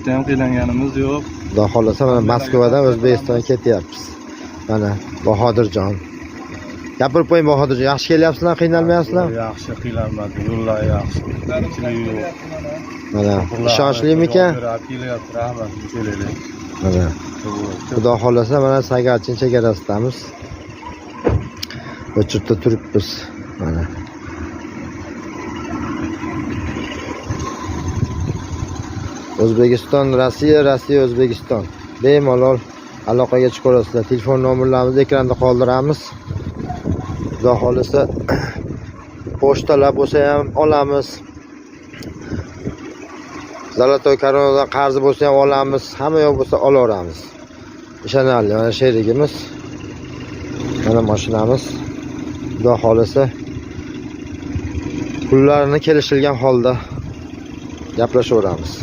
Bitta ham qiynalganimiz yo'q. Xudo xohlasa mana Moskvadan O'zbekistonga ketyapmiz. Mana Bahodirjon. Gapirib qo'ying Bahodirjon, yaxshi kelyapsizlar, qiynalmayapsizlar? Yaxshi qiynalmadim, yo'llar yaxshi. Qiyinchilik yo'q. Mana ishonchlimika? Kelyapti, rahmat, kelaylik. Mana Xudo xohlasa mana Sagarchin chegarasidamiz. O'chirda turibmiz. Mana. O'zbekiston, Rossiya, Rossiya, O'zbekiston. Bemalol aloqaga chiqaverasizlar. Telefon nomerlarimizni ekranda qoldiramiz. Xudo xohlasa pochtalar bo'lsa ham olamiz. Zalatoy koronadan qarzi bo'lsa ham olamiz. Hamma yoq bo'lsa olaveramiz. Ishonarli mana sherigimiz. Mana mashinamiz. Xudo xohlasa pullarni kelishilgan holda gaplashaveramiz.